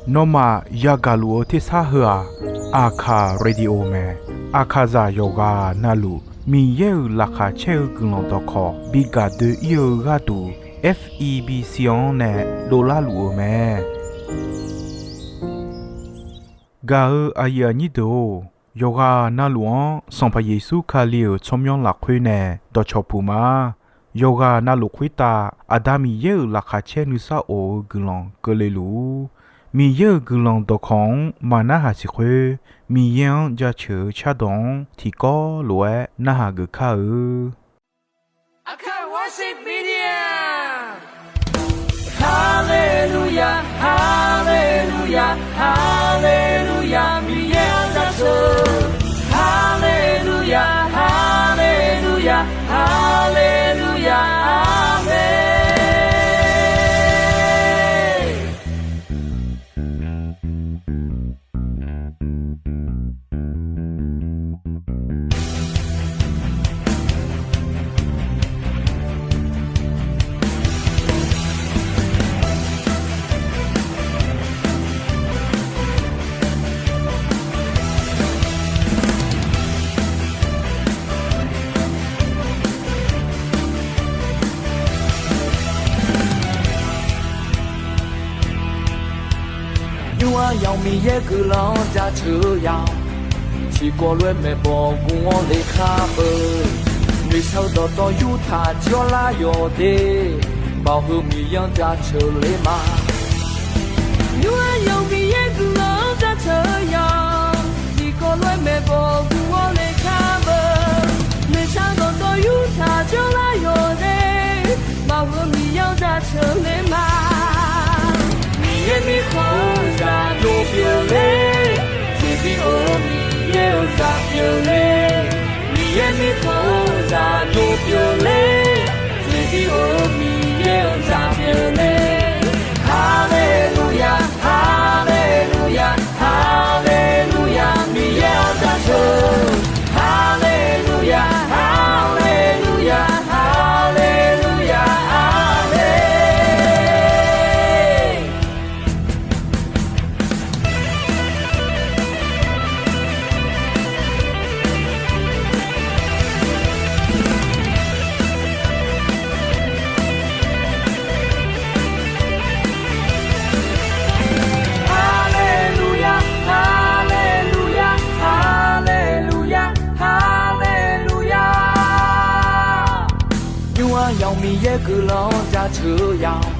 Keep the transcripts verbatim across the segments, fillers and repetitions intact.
Nawmaf yagaq luf-eu tersar heu-aq, Aqkaq Radio mae. Aqkaqzaq yawqghaq navluf Miqyaer-euq laqkhaq caer-eu guiqlanq dawqkawq bi gaq doe-ir-eu gharduq, F E B C-anr nae dovlar luf-eu mae. Gaq-eu aqyuif aqnyir deuq-or, yawqghaq navluf-anr Sanqpaq Yeqsur Kali-euq tsawrmyanr lafkhoer nae dawqcawq puq ma. Yawqghaq navluf khoertav Aqda Miqyaer-euq laqkhaq caer nuisar of-eu guiqlanq keuvle luf-ur. Miqyaer-euq guiqlanq dawqkawq-anr maqnarhaq siq khoer, Miqyaer-anr jaceuq-eu cardawq-anr tiqkawv lof-aer narhaq geuf kar-eu. Aqkaq Worship Media. Haleluya, haleluya, haleluya, Miqyaer-anr jaceuq. Haleluya, haleluya, haleluya, aqmeq. Nymr-aer yamq Miqyaer guiqlanq-anr jaceuq-eu ya-awq. Tiqkawv lof-aer maeqbawq guv-awr le kar beu. Noeqshaq-eu dawqtawv yurtaq jir-awr lar yawq de. Baoq heu Miqyaer-anr jaceuq le ma. Nymr-aer yamq Miqyaer guiqlanq-anr jaceuq-eu ya. Tiqkawv lof-aer maeqbawq guv-awr le kar beu. Noeqshaq-eu dawqtawv yurtaq jir-awr lar yawq de. Baoq heu Miqyaer-anr jaceuq le ma. Miqyaer mirkhanq-eu zaq dov pyeuf le. Tiqbi or-eu Miqyaer-euq zaq pyeuf le. Miqyaer mirkhanq-eu zaq dov pyeuf le. Tiqbi or-eu Miqyaer-euq zaq pyeuf le. Haleluya, haleluya, haleluya, Miqyaer-anr jaceuq. Haleluya, haleluya, haleluya, aqmeq. Haleluya, haleluya, haleluya, haleluya. Nymr-aer yamq Miqyaer guiqlanq-anr jaceuq-eu ya-awq.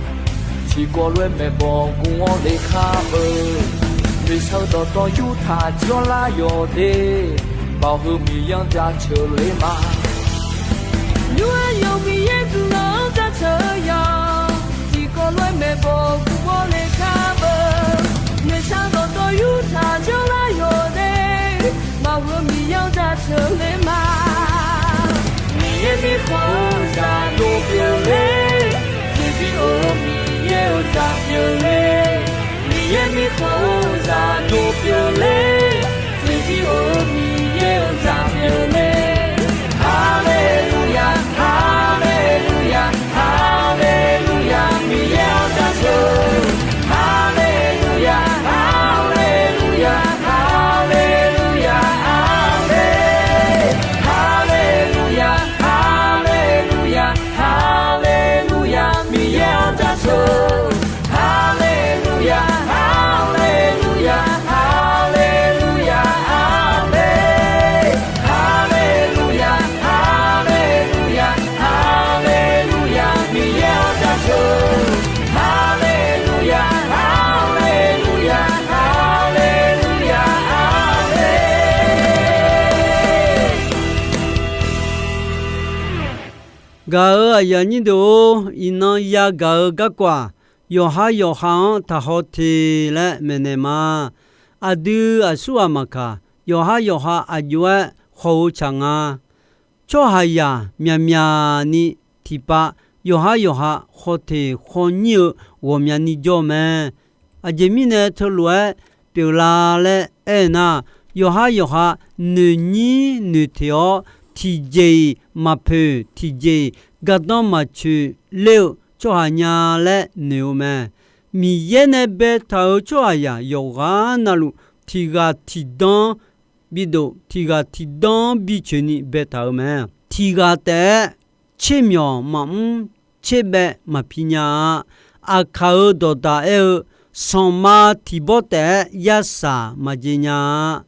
Tiqkawv lof-aer maeqbawq guv-awr le kar beu. Noeqshaq-eu dawqtawv yurtaq jir-awr lar yawq de. Baoq heu Miqyaer-anr jaceuq le ma. Nymr-aer yamq Miqyaer guiqlanq-anr jaceuq-eu ya-awq. Tiqkawv lof-aer maeqbawq guv-awr le kar beu. Noeqshaq-eu dawqtawv yurtaq jir-awr lar yawq de. Baoq heu Miqyaer-anr jaceuq le ma. Miqyaer mirkhanq-eu zaq dov pyeuf le. Tiqbi or-eu Miqyaer-euq zaq pyeuf le. Miqyaer mirkhanq-eu zaq dov pyeuf le. Tiqbi or-eu Miqyaer-euq zaq pyeuf le. Haleluya, haleluya, haleluya, Miqyaer-anr jaceuq. Haleluya, haleluya, haleluya, aqmeq. Haleluya, haleluya, haleluya, Miqyaer-anr jaceuq. Haleluya, haleluya, haleluya, aqmeq. Haleluya, haleluya, haleluya, Miqyaer-anr jaceuq. Haleluya, haleluya, haleluya, aqmeq. Gaq-euq aqyuif aqnyir deuq-or, iqnan yagaq-eu garkawv-aq, yawqhar yawqha-anr taqhaw te laer maeqnaeq ma. Aqdui aqsurghaq maqkaq, yawqhar yawqha aqjox-aer haw-eu tsaq nga. Tsawrhaqzaq myaqmyaq ni tiqpav yawqhar yawqha haw teq haw nyir-eu ghawqmyani jawr-eu mae. Aqjeq mirnae teulof-aer pyeuflar laer aer-eu nar, yawqhar yawqha noeq nyir noeq teq-awr, tiqjeq-iq maqpoeq, tiqjeq-iq gardanr maqtsoeq ler-eu tsawrhaq nya laer noeq-eu mae. Miqyaer nae baetaq-euq tsawrhaqzaq yawqghaq navluf, tiq ghaq tiq dan-anr bidof, tiq ghaq tiq dan-anr bicoeq ni baetaq-euq mae. Tiq ghaq taef-aer tser myawq maqmr, tser baev maqpi nya-a. Aqkaq-euq dawqdaq aer-eu, sanqma tiq bawr taef-aer yarsaq maqjeq nya-a.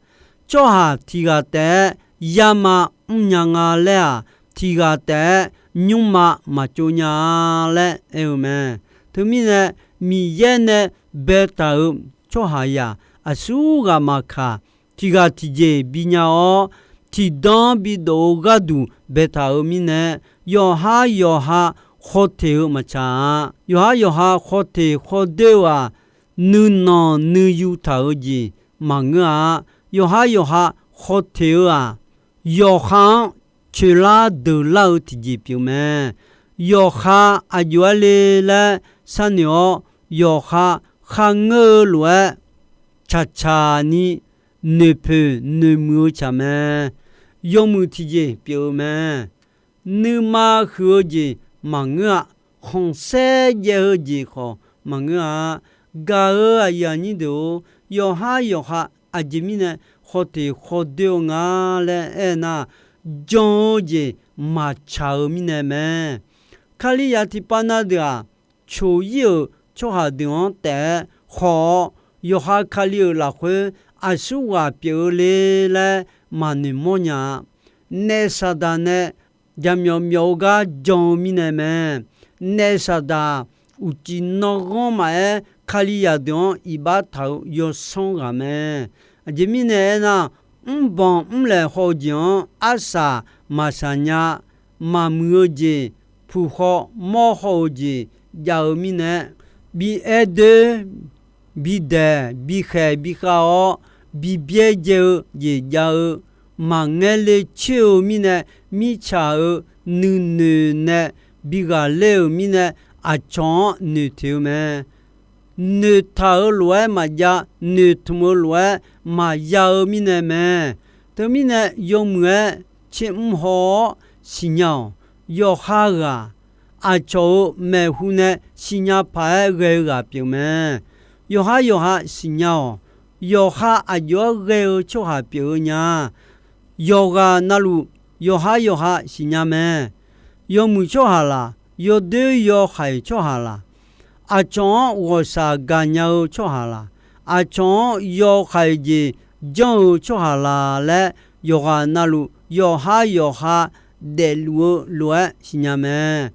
Tsawrhaq tiq ghaq taef-aer yama mrnya nga laer-aq, tiq ghaq taef-aer nymrma maqtsov nya-a laer aer-eu mae. Teumirnae, Miqyaer nae baetaq-euq tsawrhaqzaq aqsurghaq maqkaq, tiq ghaq tiqjeq binya-awr, tiqdan-anr bidof-eu gharduq baetaq-euq mirnae, yawqhar yawqha khawf teq-eu maqtsaq-a. Yawqhar yawqha khawf teq khawf doer-eu-aq, nuinanq nuiyu taq-eu jeq maqngeur-a. Yawqhar yawqha khawf teq-eu-aq, yawqha-anr coeqlar deuqlar-eu tiqjeq pyeuf mae. Yawqha aqjox-aer le laer sharnoeq-awr, yawqha kharngeur-eu lof-aer caqcaq ni noeqpoeq noeqmuiq-eu tsaq mae. Yawmuiq tiqjeq pyeuf-eu mae. Nuima huiq-eu jeq maqngeur-a. Khanqsaer jaev-eu jeq khawf maqngeur-a. Gaq-euq aqyuif aqnyir deuq-or, yawqhar yawqha aqjeq mirnae khawf teq khawf doer-eu nga laer aernar, jan-eu jeq maqtsaq-eu mirnae mae. Kalizaq tiqpav na deuq-aq, coq-ir-euq tsawrhaq deuq-anr taef-aer khawf-awr, yawqha Kali-euq lafkhoer aqsurghaq pyeuf-eu le laer maqnoeq mawrnya-a. Naef Saqdaq nae jaqmyawf myawf-eu gar jan-eu mirnae mae. Naef Saqdaq uqcif nanghanr maqaer, Kalizaq deuq-anr iqbax taq-eu yawsanr ghaq mae. Aqjeq mirnae aernar, mrbanq mrlaeq haw-eu jeq-anr arsaq maqsaq nya. Maqmuiq-eu jeq, puq haw mawr haw-eu jeq jav-eu mirnae, bi aer doer, bi daeq, bi khaeq, bi khav-awr, bi byaerdzae-eu jeq jav-eu, maqngaer le coer-eu mirnae, mirtsaq-euq nuinoeq nae bi ghaqler-euq mirnae, aqcawq-anr noeqteq-eu mae. Noeqtaq-euq lof-aer maqjav, noeqtmq-eu lof-aer maqya-eu mirnae mae. Teumirnae yawmuiq-aer tsermr haw-awr siqnya-awq. Yawqha ghaq aqcawq-euq maeqhu nae siqnya paq-aer ghae-eu ghaq pyeuf mae. Yawqhar yawqha siqnya-awq. Yawqha aqjox-aer ghae-eu tsawrhaq pyeuf-eu nya. Yawqghaq navluf yawqhar yawqha siqnya mae. Yawmuiq tsawrhaq laq, yawdoer yawhaiq tsawrhaq laq, aqcawq-anr ghawqshaq gaqnya-eu tsawrhaq laq, aqcawq-anr yawhaiq jeq janr-eu tsawrhaq laq laer, yawqghaq navluf yawqhar yawqha daefluf-eu lof-aer siqnya mae.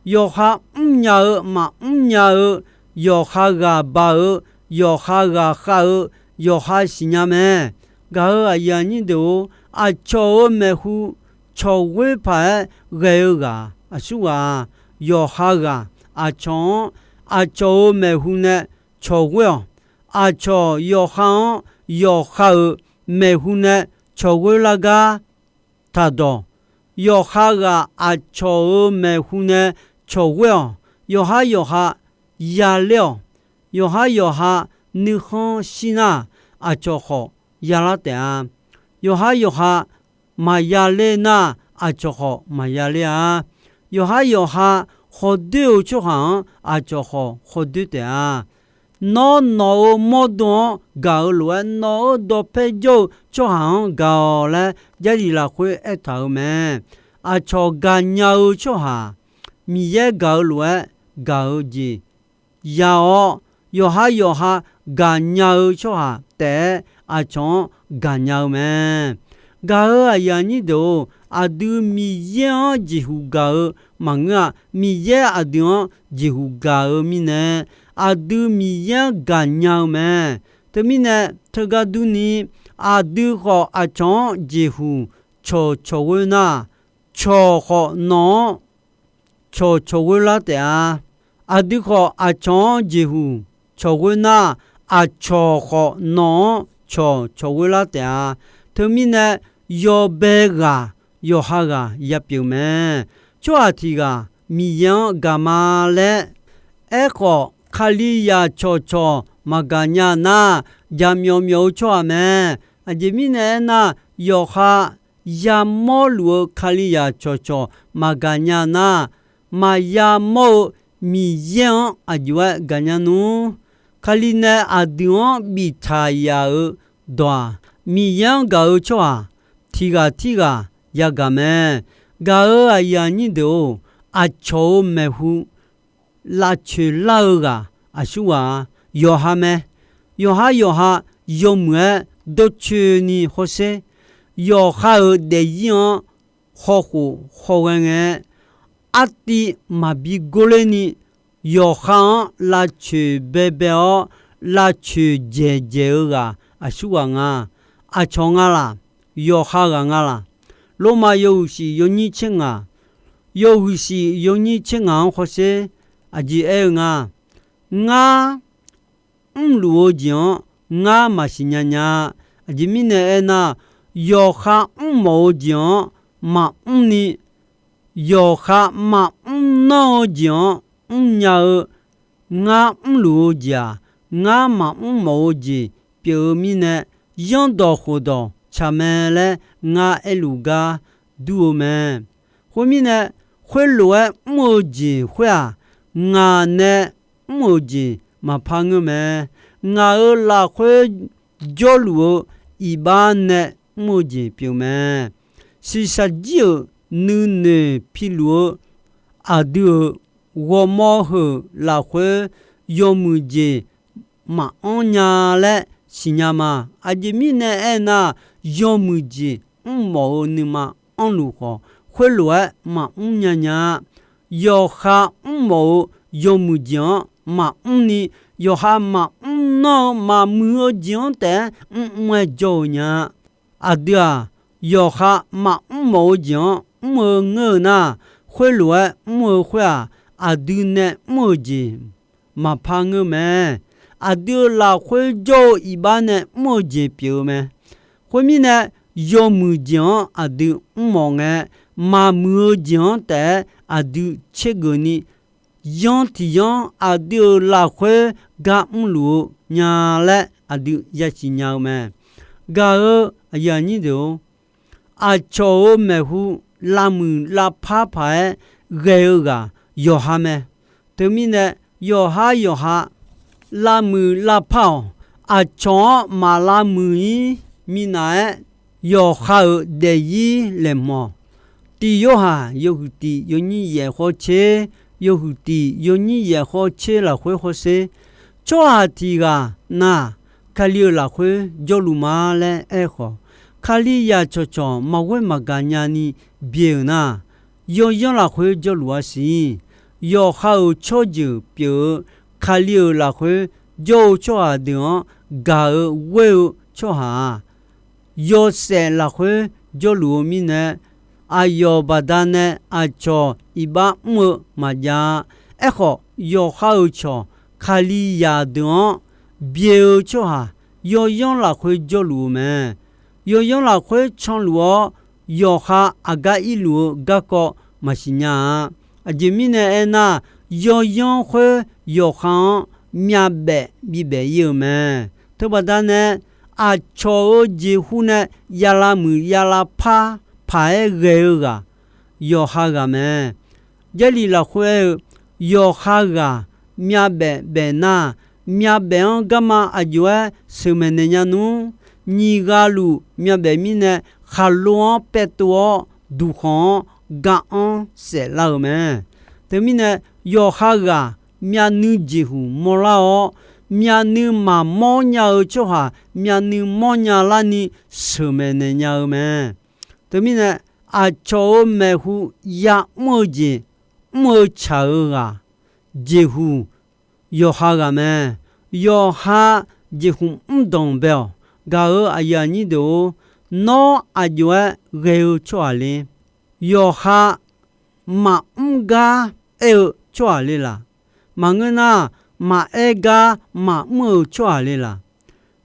Yawqha mrnya-eu maqmr nya-eu, yawqha ghaq baq-eu, yawqha ghaq khav-eu, yawqha siqnya mae. Gaq-euq aqyuif aqnyir deuq-or, aqcawq-euq maeqhu cawqghoer paq-aer ghae-eu ghaq aqsurghaq-a. Yawqha ghaq aqcawq-anr aqcawq-euq maeqhu nae cawqghoer-awq. Aqcawq yawqha-anr yawqha-euq maeqhu nae cawqghoer lar gar taqdawq. Yawqha ghaq aqcawq-euq maeqhu nae cawqghoer-awq. Yawqhar yawqha yaler-awq. Yawqhar yawqha nuikhanr shir nar, aqcawq khawf yalar taef-a. Yawqhar yawqha maqya ler nar, aqcawq khawf maqya ler-a. Yawqhar yawqha khawf doer-eu tsawrhaq-anr, aqcawq khawf khawf doer taef-a. Nawr nawq-euq mawrdo-anr gaq-eu lof-aer, nawq-euq dawqpae jawr-eu tsawrhaq-anr gaq-awq laer, Jarlif lafkhoer aertaq-euq mae. Aqcawq gaqnya-eu tsawrhaq, Miqyaer gaq-eu lof-aer gaq-eu jeq ya-awr, yawqhar yawqha gaqnya-eu tsawrhaq taef-aer aqcawq-anr gaqnya-eu mae. Gaq-euq aqyuif aqnyir deuq-or, aqdui Miqyaer-anr jeqhuq gaq-eu maqngeur-a. Miqyaer aqdui-anr jeqhuq gaq-eu mirnae, aqdui Miqyaer-anr gaqnya-eu mae. Teumirnae, teugar durni, aqdui khawf aqcawq-anr jeqhuq cawqcawq ghoer nar, cawq khawf nawq-anr cawqcawq ghoer lar taef-a. Aqdui khawf aqcawq-anr jeqhuq cawq ghoer nar, aqcawq khawf nawq-anr cawqcawq ghoer lar taef-a. Teumirnae, yawbae ghaq yawqha ghaq ya pyeuf mae. Tsawrhaq tiq ghaq Miqyaer-anr gaq ma laer aerkhawf, Kalizaq cawqcawq maqgaq nya nar, jaqmyawf myawf-eu tsawrhaq mae. Aqjeq mirnae aernar, yawqha yamawr luf-eu Kalizaq cawqcawq maqgaq nya nar, maqya mawr-eu Miqyaer-anr aqjox-aer gaqnya nmr. Kali nae aqdui-anr biftaq yaf-euq dawq-aq, Miqyaer-anr gaq-eu tsawrhaq tiq ghaq tirghaq yagaq mae. Gaq-euq aqyuif aqnyir deuq-or, aqcawq-euq maeqhu lavcoeq lar-eu ghaq aqsurghaq-a, yawqha mae. Yawqha yawqha yawmuiq-aer dawrcoeni hawsher, yawqha-euq daefzir-anr hawkhof hawghae ngae-aer, artiv maqbi gorler ni, yawqha-anr lavcoeq baebae-awr, lavcoeq dzaeqdzaeq-eu ghaq aqsurghaq nga. Aqcawq nga laq? Yawqha ghaq nga laq? Lormav yawhuiq shif yawnyir tser ngaq, yawhuiq shif yawnyir tser ngaq-anr hawsher. Aqjeq aer-eu nga, ngar mrluf-eu jeq-anr ngar maqsiq nya nya-a. Aqjeq mirnae aernar, yawqha mrmawf-eu jeq-anr maqmr ni, yawqha maqmr nanr-eu jeq-anr mrnya-eu, ngar mrluf-eu jeq-aq, ngar maqmr mawf-eu jeq pyeuf-eu mirnae, yanrdawq khofdawq tsaq mae laer ngar aerluf gar dur-eu mae. Khoermirnae, khoerlof-aer mr-eu jeq khoer-aq, ngaq nae mr-euq jeq maqpar ngeur mae. Ngaq-euq lafkhoer jawrluf-eu iqbax nae mr-eu jeq pyeuf mae. Shiqshaq jir-euq nuinoeq piluf-eu aqdui-euq ghawrmawr heu lafkhoer yawmuiq jeq maqanr nya laer siqnya ma. Aqjeq mirnae aernar, yawmuiq jeq mrmawf-eu nuima anrluf khawf, khoerlof-aer maqmr nya nya-a. Yawqha mrmawf-eu yawmuiq jeq-anr maqmr ni, yawqha maqmr nanr-eu maqmuiq-eu jeq-anr taef-aer mrmr-aer jawr-eu nya-a. Aqdui-aq, yawqha maqmr mawf-eu jeq-anr mr-eu ngeur-eu nar, khoerlof-aer mr-eu khoer-aq, aqdui nae mr-euq jeq maqpar ngeur mae. Aqdui-euq lafkhoer jawr-eu iqbax nae mr-eu jeq pyeuf-eu mae. Khoermirnae, yawmuiq jeq-anr aqdui mrmawf ngae, maqmuiq-eu jeq-anr taef-aer aqdui tsergeuf ni, yanr tiq yanr aqdui-euq lafkhoer gar mrluf-eu nya laer aqdui yasiq nya-eu mae. Gaq-euq aqyuif aqnyir deuq-or, aqcawq-euq maeqhu lavmuiq lavpar paq-aer ghae-eu ghaq yawqha mae. Teumirnae, yawqha yawqha lavmuiq lavpar-awq. Aqcawq-anr maq lavmuiq-ir minav-aer, yawqha-euq daefzir laeqhmq-awq. Tiq Yorhaq yawhuiq tiq yawnyir yaef khawr tser, yawhuiq tiq yawnyir yaef khawr tser lafkhoer hawsher. Tsawrhaq tiq ghaq nar, Kali-euq lafkhoer jawrluf ma laer aerkhawf, Kalizaq cawqcawq maqghoer maqgaq nyani byae-euq nar, yawyanr lafkhoer jawrluf-a siq. Yawqha-euq tsawrjeuq pyeuf-eu Kali-euq lafkhoer jawr-eu tsawrhaq deuq-anr gaq-eu ghoer-eu tsawrhaq-aq, yawshaef lafkhoer jawrluf-eu mirnae, aqyawf baqdanae aqcawq iqbax mr-eu maqjav-a. Aerkhawf, yawqha-euq cawq Kalizaq deuq-anr byae-eu tsawrhaq yawyanr lafkhoer jawrluf-eu mae. Yawyanr lafkhoer canluf-awr, yawqha aqgar irluf-eu garkawv maqsiq nya-a. Aqjeq mirnae aernar, yawyanr khoer yawqha-anr myavbaef bibaef ir-eu mae. Teubaqda nae, aqcawq-euq jeqhu nae yavlav muiq yavlav par paq-aer ghae-eu ghaq, yawqha ghaq mae. Jarlif lafkhoer aer-eu, yawqha ghaq myavbaef baef nar, myavbaef-anr garma aqjox-aer sheuqmaeq naeq nya nmr. Nyiq ghaq luf myavbaef mirnae, khaqlo-anr paev tov-awr, duqkhanq-anr ga-anr saeflar-euq mae. Teumirnae, yawqha ghaq myavnuiv jeqhuq mawrlar-awr, myavnuiv maqmawr nya-eu tsawrhaq myavnuiv mawrnya larni sheuqmaeq naeq nya-eu mae. Teumirnae, aqcawq-euq maeqhu ya'mr-eu jeq mr-eu tsaq-eu ghaq, jeqhuq yawqha ghaq mae. Yawqha jeqhuq mr danq bae-awq. Gaq-euq aqyuif aqnyir deuq-or, nawr aqjox-aer ghae-eu tsawrhaq le? Yawqha maqmr gar aer-eu tsawrhaq le laq? Maqngeur nar, maqaer gar maqmr-eu tsawrhaq le laq?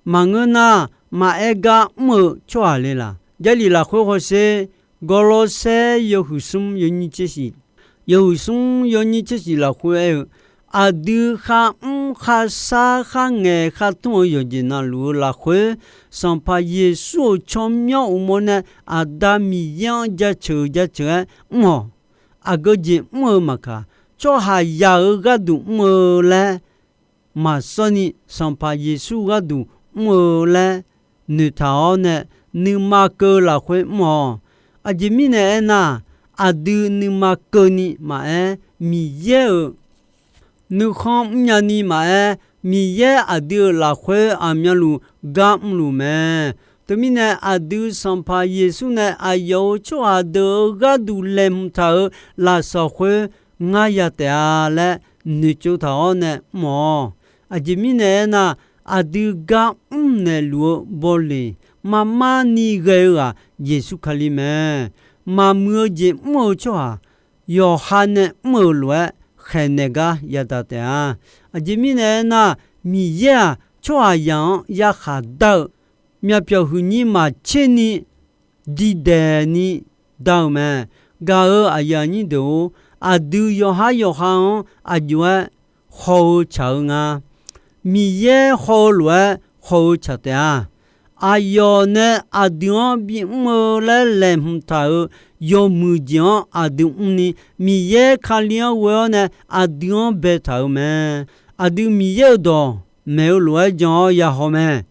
Maqngeur nar, maqaer gar mr-eu tsawrhaq le laq? Jarlif lafkhoer hawsher. Gawrlawrsaer yawhuiq smr yawnyir tser shif, yawhuiq smr yawnyir tser shif lafkhoer aer-eu, aqdui kharmr kharshar kharngaeq khartmr-eu yawqjeq navluf-eu lafkhoer, Sanqpaq Yeqsur-euq tsawrmyanr uqmov nae Aqda Miqyaer-anr jaceuq jaceuq-aer mr-awq. Aqgeu jeq mr-eu maqkaq, tsawrhaqzaq-euq gharduq mr-eu laer maqsawr ni, Sanqpaq Yeqsur gharduq mr-eu laer noeqtaq-awr nae, nuima keuv-eu lafkhoer mr-awq. Aqjeq mirnae aernar, aqdui nuima keuvni maqaer, Miqyaer-euq nuikhanr mrnya ni maqaer, Miqyaer aqdui-euq lafkhoer aqmyanluf gar mrluf mae. Teumirnae, aqdui Sanqpaq Yeqsur nae aqyawf-euq tsawrhaq deuq-euq gharduq laeqhmq taq-euq lafsawq khoer ngar ya taef-a laer noeqtsov taq-awr nae mr-awq. Aqjeq mirnae aernar, aqdui gar mrnaeq luf-eu bawleq marmar ni ghae-eu ghaq Yeqsur Kali mae. Maqmuiq-eu jeq mr-eu tsawrhaq, yawqha nae mr-euq lof-aer khaeqnaeq gar yadaq taef-a. Aqjeq mirnae aernar, Miqyaer-aq, tsawrhaqzaq-anr yarkhaq dar-eu myavpyawq huiqnyir maqtser ni diqdaeq ni da-euq mae. Gaq-euq aqyuif aqnyir deuq-or, aqdui yawqhar yawqha-anr aqjox-aer haw-eu tsaq-eu nga. Miqyaer haw-eu lof-aer haw-eu tsaq taef-a. Aqyawf nae aqdui-anr bimr-eu laer laeqhmq taq-euq yawmuiq jeq-anr aqdui mrni, Miqyaer Kali-anr ghoe-awr nae aqdui-anr baetaq-euq mae. Aqdui Miqyaer-euq dawq maeq-eu lof-aer jan-awr yahaw mae.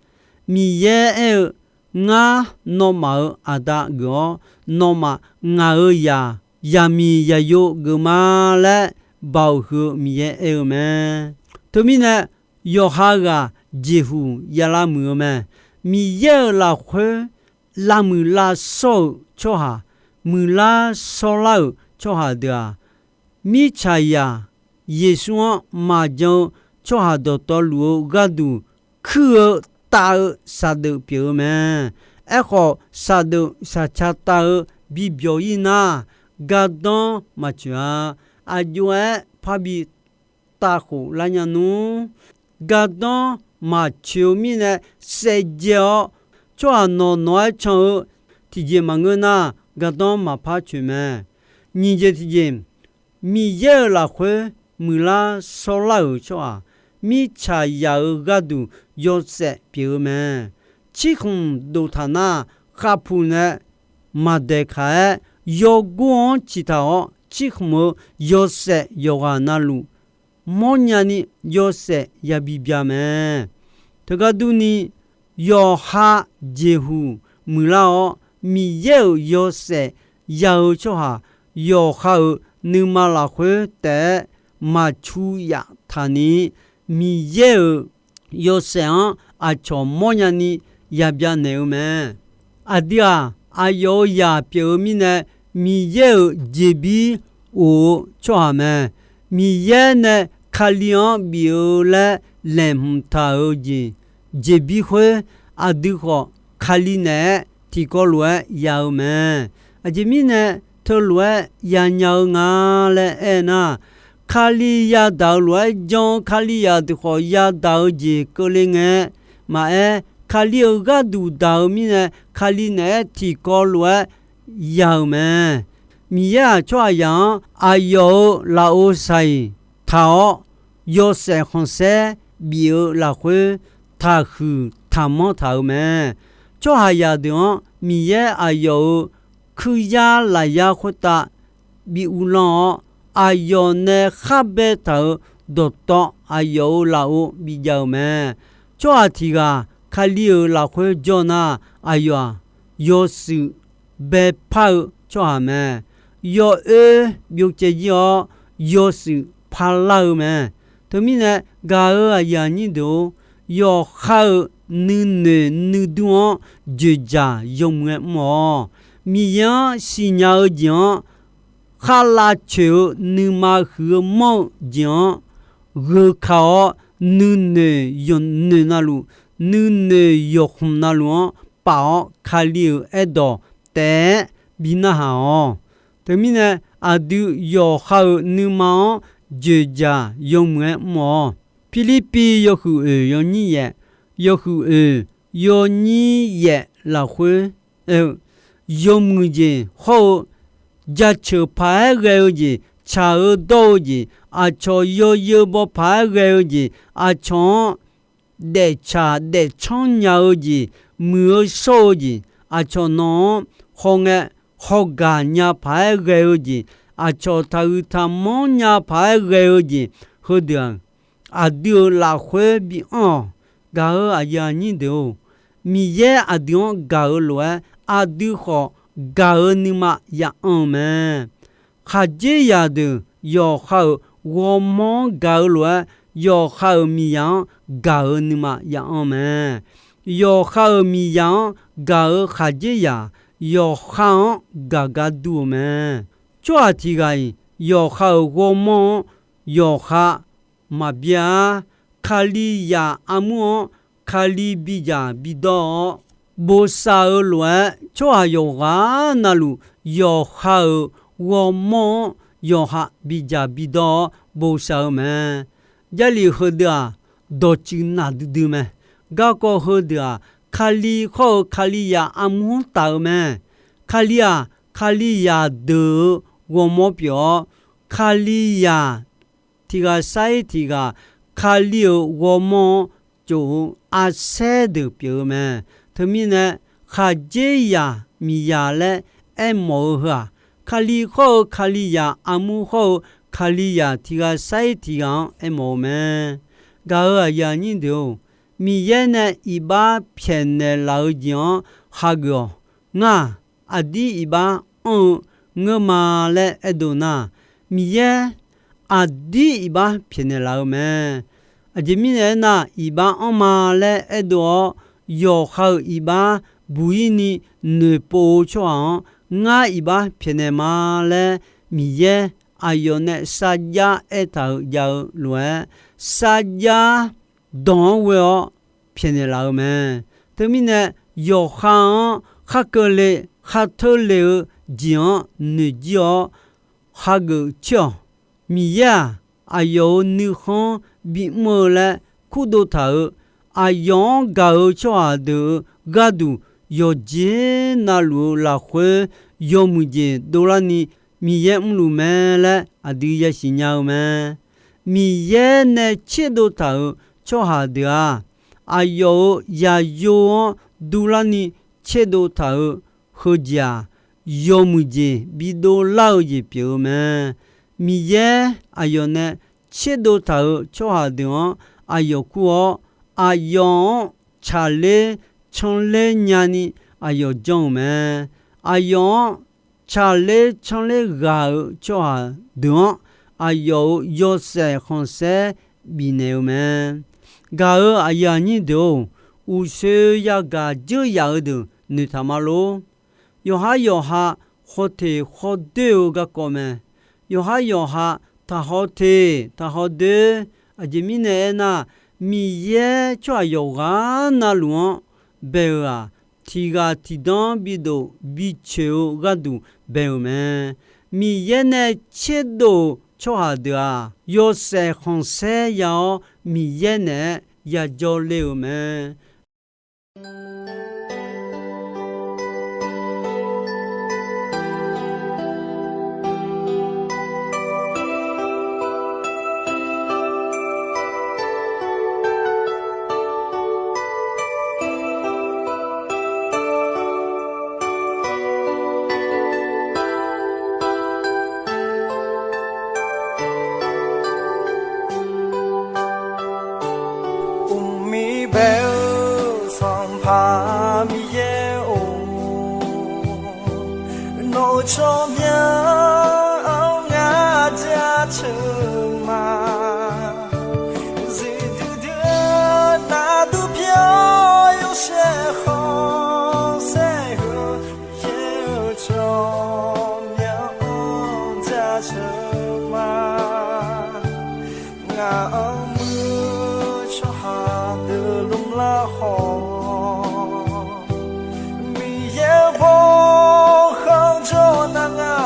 Miqyaer aer-eu, Ngar, nawmaf-euq Aqda geuf-awr, nawmaf ngaq-euq zaq, zaqmiq zaqyo geuf ma laer, Baoq huiq-eu Miqyaer aer-eu mae. Teumirnae, yawqha ghaq jeqhuq ya lavmuiq-eu mae. Miqyaer-euq lafkhoer lavmuiq lavshawr-euq tsawrhaq, muiqlar shawrlar-euq tsawrhaq deuq-aq, mirtsaqzaq Yeqsur-anr maqjan-eu tsawrhaq dawqtawvluf-eu gharduq kuir-eu tav-eu saqdeuf pyeuf-eu mae. Aerkhawf, saqdeuf saqca tav-eu bibyawq-ir nar, gardanr maqtsoeq-a. Aqjox-aer parbi tavkhof lar nya nmr. Gardanr maqtsoeq-eu mirnae saevdzae-awr, tsawrhaq nawq nawq-aer can-eu tiqjeq maqngeur nar, gardanr maqpar tsoeq mae. Nyiq jeq tiqjeq, Miqyaer-euq lafkhoer muiqlar shawrlar-euq tsawrhaq, mirtsaqzaq-euq gharduq yawshaef pyeuf-eu mae. Cirkhmq dof taq nar, khavpuq nae maqdaeq kaq-aer, yawgor-anr ciqtaq-awr cirkhmq-eu yawshaef yawqghaq navluf mawrnya ni yawshaef yabi bya mae. Teugar durni, yawqha jeqhuq muiqlar-awr, Miqyaer-euq yawshaef ya-eu tsawrhaq, yawqha-euq nuima lafkhoer taef-aer maqcu yaf taq ni, Miqyaer-euq yawshaef-anr aqcawq mawrnya ni yabya naeq-eu mae. Aqdui-aq, aqyawf-euq zaq pyeuf-eu mirnae, Miqyaer-euq jeqbir of-eu tsawrhaq mae. Miqyaer nae Kali-anr bif-eu laer laeqhmq taq-euq jeq, jeqbir khoer, aqdui khawf Kali naeq-aer tiqkawv lof-aer ya-eu mae. Aqjeq mirnae teulof-aer yanya-eu nga laer aernar, Kali yadaq-eu lof-aer jan-eu Kalizaq deuq khawf yadaq-eu jeq keuvle ngae maqaer, Kali-euq gharduq daq-eu mirnae, Kali naeq-aer tiqkawv lof-aer ya-euq mae. Miqyaer-aq, tsawrhaqzaq-anr aqyawf-euq lafov saq-iq taq-awr, yawshaef khanqsaer bif-eu lafkhoer taqhuiq taqmanr taq-euq mae. Tsawrhaqzaq deuq-anr Miqyaer aqyawf-euq kuiryar lafyar khoertav bi uvlanr-awr, aqyawf nae khar baetaq-euq dawqtawv aqyawf-euq lafov bijav-euq mae. Tsawrhaq tiq ghaq Kali-euq lafkhoer jawr nar, aqyawf-aq, yawshuif baepar-eu tsawrhaq mae. Yawoer byovcaev jir-awr, yawshuif parlar-eu mae. Teumirnae, gaq-euq aqyuif aqnyir deuq-or, yawqha-euq nuinoeq nuidur-anr dzoeqdzaq yawmuiq-aer mr-awq. Miqyaer-anr siqnya-eu jeq-anr, kharlav coeq-eu nuima huiq-eu manr-eu jeq-anr gheukaq-awr, nuinoeq yawqnoeq navluf, nuinoeq yawqkhmq navluf-anr paf-awr, Kali-euq aerdawq taef-aer bi narhaq-awq. Teumirnae, aqdui yawqha-euq nuima-anr dzoeqdzaq yawmuiq-aer mr-awq. Pirlirpiv yawhuiq oeq yawnyir yaef, yawhuiq oeq yawnyir yaef lafkhoer aer-eu, yawmuiq jeq hawr-eu, jaceuq paq-aer ghae-eu jeq, tsaq-eu dawr-eu jeq, aqcawq yawzeu baw paq-aer ghae-eu jeq, aqcawq-anr daeftsaq daefcanr nya-eu jeq, muiq-eu shawr-eu jeq, aqcawq nawq-anr hawngae hawgaq nya paq-aer ghae-eu jeq, aqcawq taqhuiq taqmanr nya paq-aer ghae-eu jeq heudeuq-aq, aqdui-euq lafkhoer bianr-awq. Gaq-euq aqyuif aqnyir deuq-or, Miqyaer aqdui-anr gaq-eu lof-aer, aqdui khawf gaq-eu nuima ya'anr-eu mae. Khaqdzerzaq deuq yawqha-euq ghawrmawr-anr gaq-eu lof-aer, yawqha-euq miqzaq-anr gaq-eu nuima ya'anr mae. Yawqha-euq miqzaq-anr gaq-eu khaqdzerzaq, yawqha-anr gaq gar dur-eu mae. Tsawrhaq tiq ghaq-iq yawqha-euq ghawrmawr-anr yawqha maqbyav-ar. Kalizaq armur-anr Kali bidzaq bidawr-awr, bosav-eu lof-aer, tsawrhaq yawqghaq navluf yawqha-euq ghawrmawr-anr yawqha bidzaq bidawr-awr bosav-eu mae. Jarlif heudeuq-aq, dawqtsuif naqdui dui mae. Garkawv heudeuq-aq, Kali khawr-eu Kalizaq armur-anr taf-eu mae. Kali-aq, Kalizaq deuq-euq ghawrmawr pyeuf-awr, Kalizaq tiq ghaq sar-ir tiq ghaq Kali-euq ghawrmawr-anr tsof-eu arsaer deuq pyeuf-eu mae. Teumirnae, khaqdzerzaq miqzaq laer aermawf-eu heu-aq, Kali khawr-eu Kalizaq armur khawr-eu Kalizaq tiq ghaq sar-ir tiq ghaq-anr aermawf-eu mae. Gaq-euq aqyuif aqnyir deuq-or, Miqyaer nae iqbax pyaeqnaeq laf-eu jeq-anr hageuf-awq. Ngar-aq, aqdir iqbax anr-eu ngeur ma laer aerdov nar, Miqyaer aqdir iqbax pyaeqnaeq laf-eu mae. Aqjeq mirnae aernar, iqbax anr ma laer aerdov-awr, yawqha-euq iqbax buq-ir ni noeqpov-eu tsawrhaq-anr, ngar iqbax pyaeqnaeq ma laer Miqyaer aqyawf nae sarjax aertaq-euq jav-eu lof-aer, sarjax dawq-anr ghoe-awr pyaeqnaeq laf-eu mae. Teumirnae, yawqha-anr khar keuvle khar teurle-eu jeq-anr noeqjir-awr hageuf coer-awq. Miqyaer-aq, aqyawf-euq nuikhanr bimr-eu laer kurdov taq-euq, aqyawf-anr gaq-eu tsawrhaq deuq-euq gharduq yawqjeq navluf-eu lafkhoer yawmuiq jeq dovlarni Miqyaer mrluf mae laer aqdui yasiq nya-eu mae. Miqyaer nae tserdov taq-euq tsawrhaq deuq-aq, aqyawf-euq yaqyo-anr durlarni tserdov taq-euq heujeq-aq, yawmuiq jeq bidov lar-eu jeq pyeuf-eu mae. Miqyaer aqyawf nae tserdov taq-euq tsawrhaq deuq-anr aqyawf kur-awr, aqyawf-anr tsaqler canler nyani aqyawf janr-euq mae. Aqyawf-anr tsaqler canler ghaq-euq tsawrhaq deuq-anr, aqyawf-euq yawshaef khanqsaer bifnaeq-eu mae. Gaq-euq aqyuif aqnyir deuq-or, uqshoe yagaq dzeur yaf-eu deuq noeqtaq ma lor. Yawqhar yawqha khawteq khawdoer-eu garkawv mae. Yawqhar yawqha taqhaw teq taqhaw doer. Aqjeq mirnae aernar, Miqyaer tsawrhaq yawqghaq navluf-anr bae-euq-aq, tiq ghaq tiq danr bidov bicoeq-eu gharduq bae-euq mae. Miqyaer nae tserdov-euq tsawrhaq deuq-aq, yawshaef khanqsaer ya-awr Miqyaer naeq-aer yajawr ler-euq mae. Uqmir bae-eu Sanqpaq Miqyaer-or, nawq-euq tsawrmyanr-anr ngar jaceuq ma. Zifdui dui-eu nardur pyeuf-awr yawshaef khanqsaer heu, Miqyaer-euq tsawrmyanr-anr jaceuq ma. Ngaq-anr muiq-eu tsawrhaq deuq lmlar khawf, Miqyaer-eu bawkhanq jawr nar nga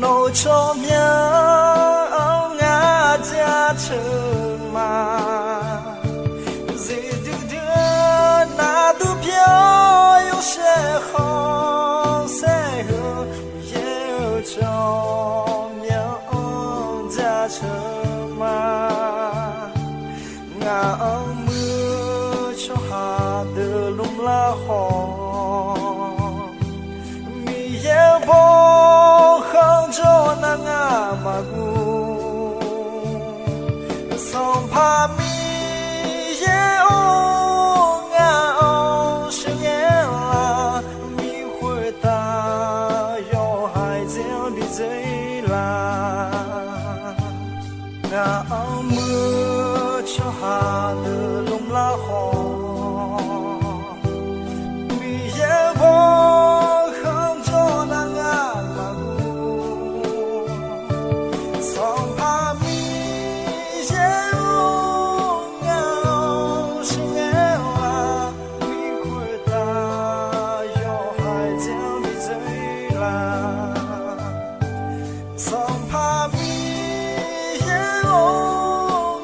Nawq-eu tsawrmyanr-anr ngar jaceuq ma. Zifdui dui-eu navdur pyeuf-awr yawshaef khanqsaer heu, Miqyaer-euq tsawrmyanr-anr jaceuq ma. Ngaq-anr muir-eu tsawrhaq deuq lmrlar khawf, Miqyaer-euq bawkhanr jawr nar ngar maqguv. Sanqpaq Miqyaer-or, ngaq-anr sheuqghae laf, Miqyaer khoertav yawhaiq dzer-anr bi dzer laf. Ngaq-anr muir-eu tsawrhaq deuq lmrlar khawf, Miqyaer-euq bawkhanr jawr nar ngar maqguv. Sanqpaq Miqyaer-or, ngaq-anr sheuqghae laf, Miqyaer khoertav yawhaiq dzer-anr bi dzer laf. Sanqpaq Miqyaer-or,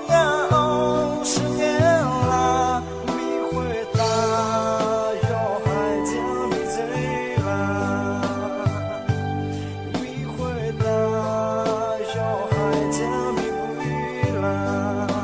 ngaq-anr sheuqghae laf, Miqyaer khoertav yawhaiq dzer-anr bi dzer laf. Miqyaer khoertav yawhaiq dzer-anr bi dzer laf.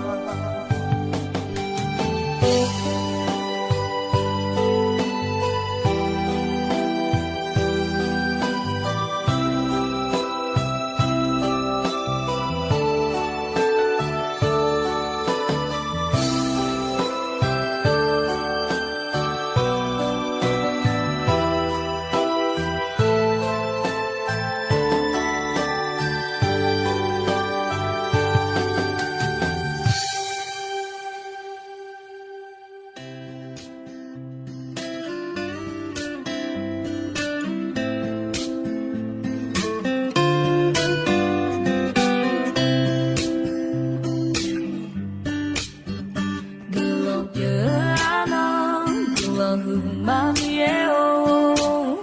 Guiqlanq pyeuf-eu arnan, guiqlanq huiqma Miqyaer-or.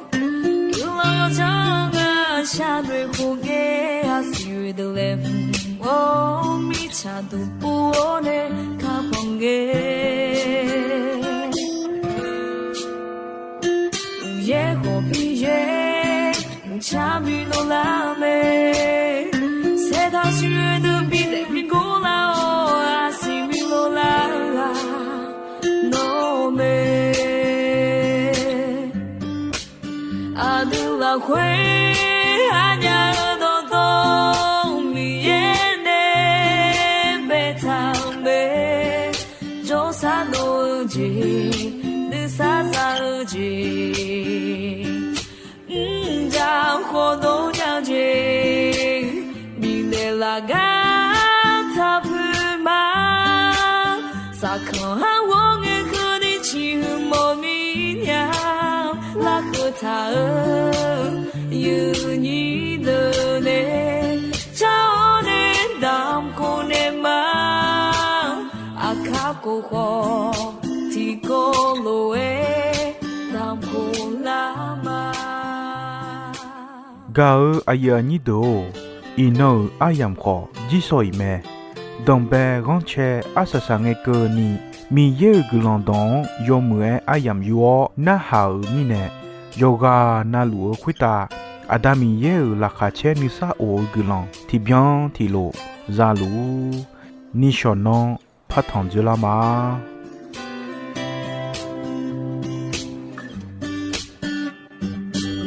Guiqlanq yawdzanr-eu ngar sharnoeq khof ngae, arsiq oeq deuq laeqhmq-awr mirtsaq duqpov-awr nae kakhanq ngae. Uqyaer khawf Miqyaer mqcar bi dovlar mae. Saertaq siq oeq deuq bi daef bi gor lar-awr, arsiq bi dovlar-eu ghaq nawr mae. Aqdui lafkhoer arnya-eu dawqtawv Miqyaer nae baetaq-eu mae. Jawrsar dov-eu jeq, nuisar za-eu jeq, mrjaq khawf dov nya-eu jeq, bifnaeq laf gar taqpuq ma. Saqkanq har ghawr ngae keuvni ciqhuiq mawf mir nya, larkeuv taq-eu yuifnyir deuq nae car-awr nae damq khof naeq ma. Aqkar khof khawf tiqkawv lof-aer damq khof lar ma. Gaq-eu aqyuif aqnyir deuq-or, iqnan-euq aryamq khawf jirshaw-iq mae. Danqbae ghanrcae arsaq saq ngae keuvni, Miqyaer-euq guiqlanq dawq-anr yawmuiq-aer aryamq yur-awr narhaq-euq mirnae, yawqghaq navluf-eu khoertav Aqda Miqyaer-euq laqkhaq caer nuisar of-eu guiqlanq tiqbyan tiqlof za luf-ur. Nishawq nanr partanq dzoerlar ma.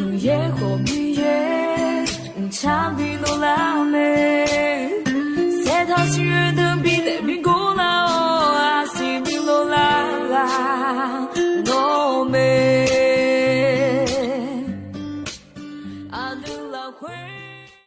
Uqyaer khawf Miqyaer mqcar bi dovlar mae. Saertaq siq oeq deuq bi